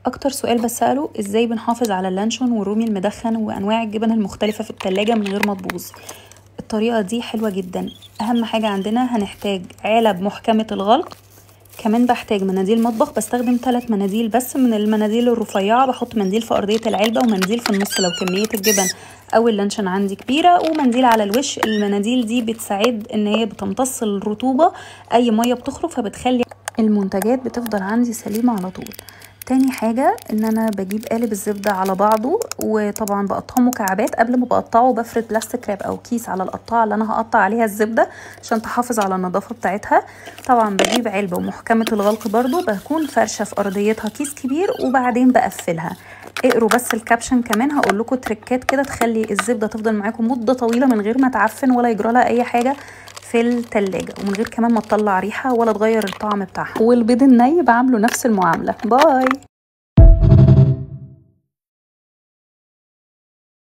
اكتر سؤال بسأله ازاي بنحافظ على اللانشون والرومي المدخن وانواع الجبن المختلفة في التلاجة من غير ما تبوظ. الطريقة دي حلوة جدا. اهم حاجة عندنا هنحتاج علب محكمة الغلق، كمان بحتاج مناديل مطبخ، بستخدم 3 مناديل بس من المناديل الرفيعة، بحط منديل في ارضية العلبة ومنديل في النص لو كمية الجبن او اللانشون عندي كبيرة، ومنديل على الوش. المناديل دي بتساعد ان هي بتمتص الرطوبة، اي مية بتخرج، فبتخلي المنتجات بتفضل عندي سليمة على طول. تاني حاجة ان انا بجيب قالب الزبدة على بعضه، وطبعا بقطعه مكعبات. قبل ما بقطعه بفرد plastic wrap او كيس على القطاعة اللي انا هقطع عليها الزبدة عشان تحافظ على النظافة بتاعتها. طبعا بجيب علبة ومحكمة الغلق برضو، بكون فرشة في ارضيتها كيس كبير وبعدين بقفلها. اقروا بس ال caption كمان، هقول لكم تريكات كده تخلي الزبدة تفضل معاكم مدة طويلة من غير ما تعفن ولا يجرى لها اي حاجة في التلاجة، ومن غير كمان ما تطلع ريحة ولا تغير الطعم بتاعها. والبيض الني بعمله نفس المعاملة. bye.